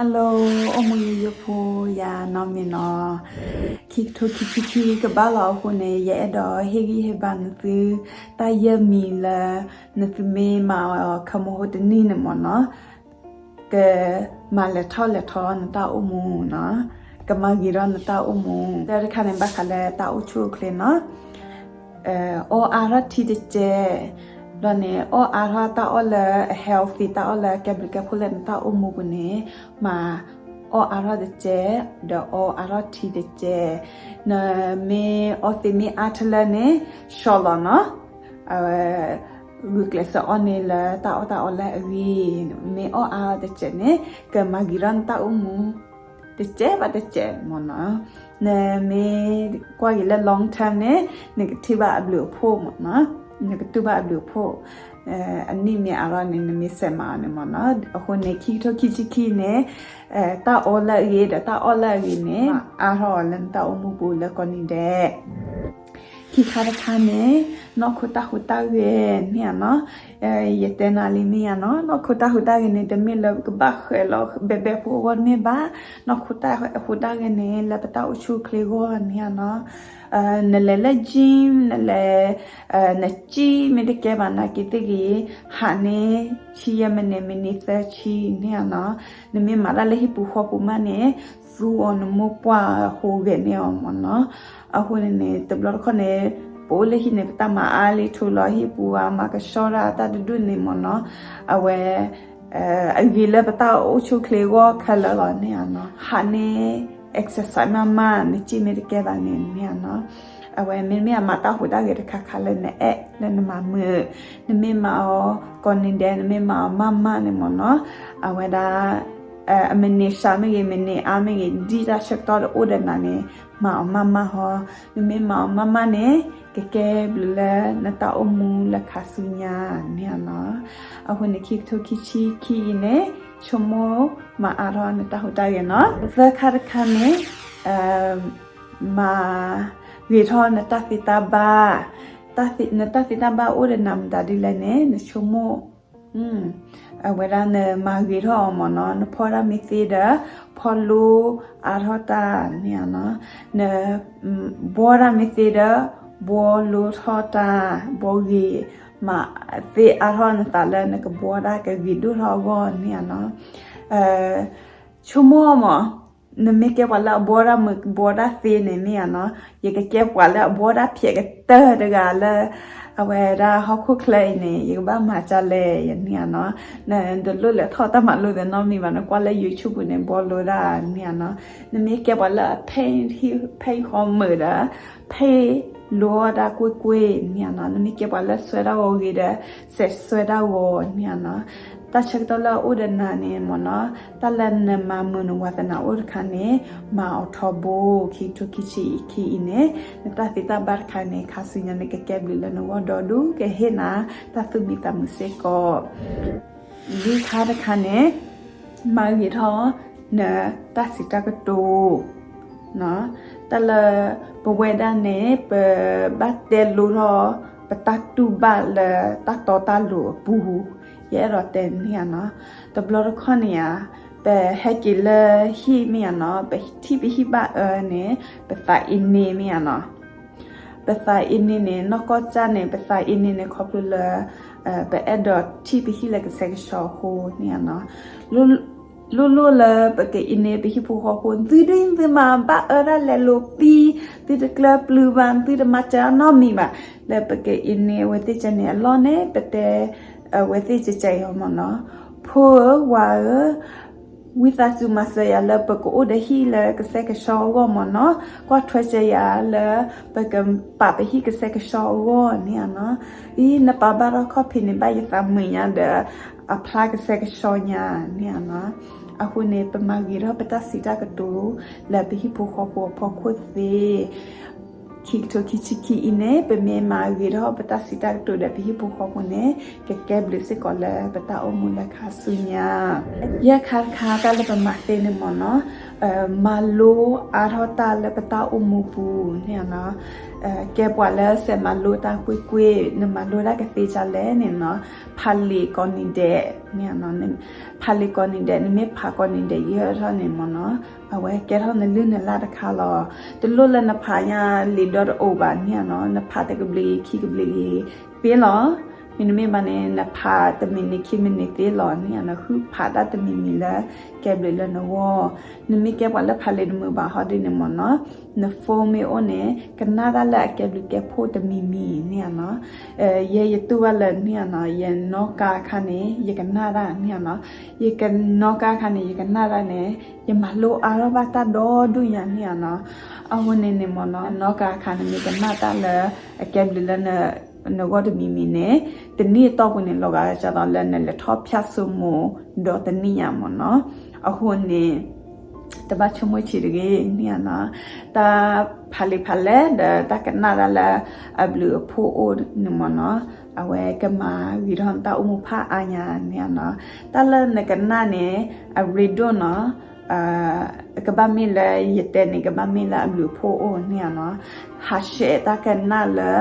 Hello, အိၣ်မူယိယိဖိ ယၤနီၢ်မ့ၢ်နီၤ, ခံကထိခံဆံခံကဘၣ်လီၤအဃိန့ၣ် ယအဲၣ်ဒိးဟ့ၣ်ဂံၢ်ဟ့ၣ်ဘါနသု တၢ်ယဲၢ်မံၤလၢ နသုမ့ၢ်မၤအီၤခဲမုၢ်ဟိတနံၣ်န့ၣ်မ့ၢ်နီၤ, ကမၤလဲၤထီၣ်လဲၤထီနတၢ်အိၣ်မူနီၤ, ကမၤဂ့ၤထီၣ်နတၢ်အိၣ်မူ. တၢ်တခါန့ၣ် ဘၣ်ဃးလၢတၢ်အိၣ်ဆူၣ်အိၣ်ချ့နီၤ. အီၣ်အါထီၣ်ထံတစဲး, ဒီးန့ၣ် အီၣ်အါထီၣ်တၢ်အီၣ်လၢအ healthy တၢ်အီၣ်လၢအကဲဘျုးကဲဖှိၣ်လၢနတၢ်အိၣ်မူပူၤန့ၣ် မၤအီၣ်အါထီၣ်တစဲး, ဒီးအီၣ်အါထီၣ်ထံတစဲး, နမ့ၢ်အီသံးမ့ၢ်အါထီၣ်လၢန့ၣ် ဆှီလီၤနီၤ, အဝဲ ဂုာ်ကျဲးစၢးအီၣ်န့ၣ်လၢတၢ်အီၣ်တၢ်အီလၢအဂ့ၤ, မ့ၢ်အီၣ်အါထီၣ်တစဲးန့ၣ် ကမၤဂ့ၤထီၣ်နတၢ်အိၣ်မူ တစဲးဘၣ်တစဲးမ့ၢ်နီၤ. နမ့ၢ်ကွၢ်က့ၤလၢ long term န့ၣ် နကထံၣ်ဘၣ်အဘျုးအဖှိၣ်မ့ၢ်နီၤ, နကတူၢ်ဘၣ်အဘျုးအဖှိၣ်, အနံၣ်မ့ၢ်အါထီၣ်န့ၣ် နမ့ၢ်စဲးမၤအီၤန့ၣ်မ့ၢ်နီၤ. အဃိန့ၣ် ခံကထိခံဆံခံန့ၣ် တၢ်အီလၢအဂ့ၤဒီးတၢ်အီၣ်လၢအဂ့ၤန့ၣ် အါထီၣ်အီၤလၢနတၢ်အိၣ်မူပူၤလၢကိးနံၤဒဲး ခံခါတခါန့ၣ် နီၢ်ခိတၢ်ဟူးတၢ်ဂဲၤန့ၣ်ဧါနီၤ, ယတဲနၤလံမ့ၢ်ဧါနီၤ, နီၢ်ခိတၢ်ဟူးတၢ်ဂဲၤန့ၣ် တမ့ၢ်လၢပကဘၣ်ဃဲၤလီၤဘဲဘဲဖိအဂီၢ်တမ့ၢ်ဘၣ်, နီၢ်ခိတၢ်ဟူးတၢ်ဂဲၤန့ၣ် လၢပတၢ်အိၣ်ဆူၣ်အိၣ်ချ့အဂီၢ်န့ၣ်ဧါနီၤ, နလဲၤလၢ gym နလဲၤ နစံၣ်မ့ၢ်တကဲဘၣ်နာ်က့သ့ၣ်ဂ့ၤ, ဟးန့ၣ် ဆံယဲၢ်မံးနံး မံးနံးသၢဆံန့ၣ်ဧါနီၤ, နမ့ၢ်မၤတၢ်လၢဟံၣ်ပူၤဃီပူၤမးန့ၣ် သူအီၤနမိၢ်ပှၢ်ဟူးဂဲၤန့ၢ်အီၤမ့ၢ်နီၤ. အဃိန့ၣ်န့ၣ် တဘျီတခီၣ်န့ၣ် ပအိၣ်လၢဟံၣ်န့ၣ် ပတၢ်မၤအါလံထူလီၤ ဟံၣ်ပူၤဧါ မၤကဆှီတၢ်တၢ်တဒူၣ်န့ၣ်မ့ၢ်နီၤ, အဝဲ အဂ့ၤလၢပတၢ်အိၣ်ဆူၣ်အိၣ်ချ့အဂီၢ်ခဲလၢာ်လီၤန့ၣ်ဧါနီၤ, ဟးန့ၣ် exercise မးမး နစံၣ်မ့ၢ်တကဲဘၣ်န့ၣ်န့ၣ်ဧါနီၤ, အဝဲမ့မ့ၢ်အမၤတၢ်ဟူးတၢ်ဂဲၤတခါခါလၢနအဲၣ်လၢနမၤမုာ်, နမ့ၢ်မၤအီၤကိးနံၤဒဲး နမ့ၢ်မၤအီၤမးမးန့ၣ်မ့ၢ်နီၤ, အဝဲဒၣ် အမံးနံးစှၤမ့ၢ်ဂ့ၤ မံးနံးအါမ့ၢ်ဂ့ၤ ဒ်တၢ်ဆၢကတီၢ်တအိၣ်ဒီးနၤန့ၣ် မၤအီၤမးမးဟီ, နမ့ၢ်မၤအီၤမးမးန့ၣ် ကကဲဘျုးလၢနတၢ်အိၣ်မူလၢခါဆူညါန့ၣ်ဧါနီၤ. အဃိန့ၣ် ခံကထိခံဆံခံအံၤန့ၣ် ဆိကမိၣ်မၤအါထီၣ်နတၢ်ဟူးတၢ်ဂဲၤနီၤ. သၢခါတခါန့ၣ် မၤဂ့ၤထီၣ်နတၢ်သ့တၢ်ဘၣ်, နတၢ်သ့တၢ်ဘၣ်အိၣ်ဒီးနၤမတၤဒ်လဲၣ်န့ၣ် နဆိကမိၣ် အဝဲဒၣ်နမၤဂ့ၤထီၣ်အီၤမ့ၢ်နီၤ, နဖီၣ်တၢ်မ့ၢ်သ့ဒီး ဖီၣ်လိအါထီၣ်တၢ်န့ၣ်ဧါနီၤ, နဘှီတၢ်မ့ၢ်သ့ဒီး ဘှီလိထီၣ်တၢ်, ဘှီဂ့ၤမး သ့အါထီၣ်နသးလၢနကဘှီတၢ်ကဂ့ၤဒိၣ်ထီၣ်အဂီၢ်န့ၣ်ဧါနီၤ. ဆိကမိၣ်မ့ၢ် နမ့ၢ်ကဲပှၤလၢအဘှီတၢ်မုာ်ဘှီတၢ်သ့န့ၣ်မ့ၢ်ဧါနီၤ, ယကကဲပှၤလၢအဘှီတၢ်ဖျဲးကတၢၢ်တဂၤလၢ အဝဲဒၣ်ဟီၣ်ခိၣ်ချၢအံၤန့ၣ် ယကဘၣ်မၤဒ်လဲၣ်ယန့ၣ်ဧါနီၤ. နတလိၣ်လဲၤထီၣ်တၢ်မၤလိသ့နီတမံၤဘၣ်, နကွၢ်လၢ YouTube ပူၤန့ၣ် ဘှီလိတၢ်န့ၣ်ဧါနီၤ. နမ့ၢ်ကဲပှၤလၢအ paint ဟံၣ် paint ဃီမုာ်ဒီး paint လိအီၣ်တၢ်ကွ့ၢ်ကွ့ၢ်န့ၣ်ဧါနီၤ. နမ့ၢ်ကဲပှၤလၢအစွဲတၢ်ဂီၤဂ့ၤဒီး စဲးစွဲတၢ်ဂီၤန့ၣ်ဧါနီၤ. တၢ်ဆၢကတီၢ်လၢအအိၣ်ဒီးနၤန့ၣ်မ့ၢ်နီၤ, တၢ်လၢနမၤမုာ်နဝၤသနာ်အိၣ်တခါန့ၣ် မၤအီၤထီဘိ, ခံကထိခံဆံခံအံၤန့ၣ် နတၢ်သ့တၢ်ဘၣ်တခါန့ၣ် ခါဆူညါန့ၣ် ကကဲဘျုးလၢနဂီၢ်ဒီဒူၣ် ကဟ့ၣ်နၤတၢ်သူၣ်မံသးမုာ်စ့ၢ်ကီး. လွံၢ်ခါတခါန့ၣ် မၤဂ့ၤထီၣ်နတၢ်စံးတၢ်ကတိၤ တၢ်လၢပဝဲဒၣ်န့ၣ် ပဘၣ်တဲလိထီၣ် ပတၢ်တူၢ်ဘၣ်လၢတၢ်တီတၢ်လိၤအပူၤ, ယအဲၣ်ဒိးတဲန့ၣ်ဧါနီၤ. တဘျီတခီၣ်န့ၣ်ဧါ, ပဟဲက့ၤလၢဟံၣ်မ့ၢ်ဧါနီၤ, ပထံၣ်ပဟံၣ်ဘၣ်အၢန့ၣ် ပသးအ့န့မ့ၢ်ဧါနီၤ. ပသးအ့န့န့ၣ် နီၢ်ကီၢ်စၢ်န့ၣ် ပသးအ့န့န့ၣ် ခီဖျိလၢ ပအဲၣ်ဒိးထံၣ်ပဟံၣ်လၢကဆှဲကဆှီအဃိန့ၣ်ဧါနီၤ. လိၣ်လိၣ်လၢပကအ့န့ပဟံၣ်ဖိဃီဖိ သုဒုသုမၤဘၣ်အၢဒၣ်လဲာ်လိာ်ပံ, သုတကျၢၤပျုၤဘၣ်, သုတမၤစၢၤနီတမံၤဘၣ်, လၢပကအ့န့အဝဲသ့ၣ်ကဲန့ၣ်အလီၢ်န့ၣ် ပတဲအဝဲသ့ၣ်ကဲကဲအံၤမ့ၢ်နီၤ. ဖိဧၢ, ဝၤဧၢ, ဝံသးစူၤမၤစၢၤယၤလၢပကအိၣ်ဒီးဟံၣ်လၢကဆှဲကဆှီအဂီၢ်မ့ၢ်နီၤ, ကွၢ်ထွဲစၢၤယၤလၢပကပာ်ပဟံၣ်ကဆှဲကဆှီအဂီၢ်န့ၣ်ဧါနီၤ. အံၤ နပာ်ဘၣ်ထီၣ်ခီၣ်ဖံးန့ၣ် ဘၣ်ယသးမုာ်ညါဒီး အဖျါကဆှဲကဆှီညါန့ၣ်ဧါနီၤ. အဃိန့ၣ် ပမၤဂ့ၤထီၣ်ပတၢ်စံးတၢ်ကတိၤလၢပဟံၣ်ဖိဃီဖိအဖီခိၣ်သ့ ခံကထိခံဆံခံအံၤန့ၣ် ပမ့ၢ်မၤဂ့ၤထီၣ်ပတၢ်စံးတၢ်ကတိၤဒီးပဟံၣ်ဖိဃီဖိန့ၣ် ကကဲဘျုးစ့ၢ်ကီးလၢပတၢ်အိၣ်မူလၢခါဆူညါ. ယဲၢ်ခါတခါတၢ်လၢပမၤသ့န့ၣ်မ့ၢ်နီၤ, မၤလိအါထီၣ်တၢ်လၢပတၢ်အိၣ်မူပူၤန့ၣ်နီၤ, ကဲပှၤလၢစဲးမၤလိတၢ်ကွ့ၢ်ကွ့ၢ်, နမၤလိတၢ်ကသ့ဒ်လဲၣ်န့ၣ်နီၤ, ဖးလံာ်ကိးနံၤဒဲးန့ၣ်နီၤ, ဖးလံာ်ကိးနံၤဒဲး, နမ့ၢ်ဖးကိးနံၤဒဲးယဲၢ်ထီၣ်န့ၣ်မ့ၢ်နီၤ, အဝဲကဲထီၣ်နလုၢ်နလၢ်တခါလီၤ. တလိၣ်လၢနဖးညါလံာ်ဒီတအိၣ်ဘၣ်န့ၣ်နီၤ, နဖးတကဘျံးခံကဘျံးဂ့ၤသ့လီၤ. မ့တမ့ၢ်ဘၣ်န့ၣ် နဖးတမံးနံးခံမံးနံးသ့လီၤန့ၣ်နီၤ, ဃုဖးတၢ်တမံၤမံၤလၢကဲဘျုးလၢနဂီၢ်. နမ့ၢ်ကဲပှၤလၢဖးလံာ်တမုာ်ဘၣ်ဟီဒ်န့ၣ်မ့ၢ်နီၤ, န phone မ့ၢ်အိၣ်န့ၣ် ကနၣ်တၢ်လၢအကဲဘျုးကဲဖှိၣ်တမံၤမံၤန့ၣ်နီၤ. ယဲယတူၢ်ဘၣ်လၢန့ၣ်နီၤ, ယနီၢ်ကါအခါန့ၣ် ယကနၣ်တၢ်န့ၣ်နီၤ, ယကနီၢ်ကါအခါန့ၣ် ယကနၣ်တၢ်န့ၣ် ယမၤလိအါထီၣ်ဘၣ်တၢ်ဒီဒိၣ်ညါန့ၣ်နီၤ. အဃိန့ၣ်န့ၣ်မ့ၢ်နီၤ, နီၢ်ကါအခါန့ၣ် မ့ၢ်ကနၣ်တၢ်လၢအကဲဘျုးလၢ နဂီၢ်တမံၤမံၤန့ၣ် တနံၣ်အတီၢ်ပူၤန့ၣ် လီၤဂာ်ဒ်သိးလၢနလဲၤထီၣ်ဖၠၣ်စိမိၤဒီတနံၣ်ညါမ့ၢ်နီၤ. အဃိန့ၣ် တဘၣ်ဆိကမိၣ်ဆံးတဂ့ၤန့ၣ်နီၤ, တၢ်ဖးလံာ်ဖးလဲၢ်ဒီးတၢ်ကနၣ်တၢ်လၢအဘျုးအဖှိၣ်အိၣ်န့ၣ်မ့ၢ်နီၤ, အဝဲကမၤဂ့ၤထီၣ်နတၢ်အိၣ်မူဖးအါညါန့ၣ်နီၤ. တၢ်လၢနကနၣ်န့ၣ် အရ့ဒိၣ်နီၤ ကဘၣ်မ့ၢ်လၢယတဲန့ၣ် ကဘၣ်မ့ၢ်လၢအဘျုးအဖှိၣ်အိၣ်န့ၣ်နီၤ. ဟးဆှဲးတၢ်ကနၣ်လၢ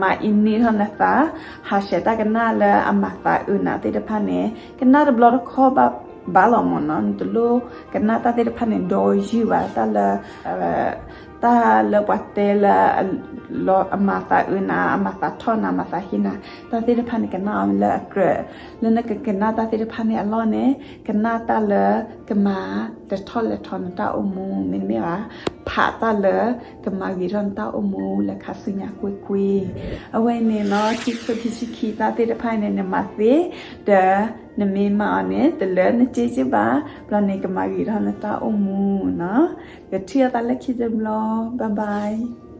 မၤအံးန့ၢ်ထီၣ်နသး, ဟးဆှဲးတၢ်ကနၣ်လၢအမၤသးအုးနၤသ့ၣ်တဖၣ်န့ၣ် ကနၣ်တဘျီတခီၣ်ဘၣ်လီၤမ့ၢ်နီၤ. နတလိၣ်ကနၣ်တၢ်သ့ၣ်တဖၣ်န့ၣ် ဒီးယုၢ်ဘၣ်, တၢ်လၢ တၢ်လၢပှၤတဲလၢ အမၤသးအုးနၤ, အမၤသးထီၣ်နၤ, အမၤသးဟ့နၤ, တၢ်သ့ၣ်တဖၣ်န့ၣ် ကနၣ်အီၤလၢအကြၢး, လၢနကကနၣ်တၢ်သ့ၣ်တဖၣ်န့ၣ်အလီၢ်န့ၣ် ကနၣ်တၢ်လၢကမၤလဲၤထီၣ်လဲၤထီနတၢ်အိၣ်မူ, မ့တမ့ၢ်ဘၣ် ဖးတၢ်လၢကမၤဂ့ၤထီၣ်နတၢ်အိၣ်မူလၢခါဆူညါကွ့ၢ်ကွ့ၢ်. အဝဲန့ၣ်နီၤ ခံကထိခံဆံခံတၢ်သ့ၣ်တဖၣ်န့ၣ် နမၤသ့, ဒီးနမ့ၢ်မၤအီၤန့ၣ် တလၢနစ့စ့ဘၣ်, ဘျီန့ၣ် ကမၤဂ့ၤထီၣ်နတၢ်အိၣ်မူနီၤ. ကထံၣ်အသးလၢခံတဘျီ, bye bye.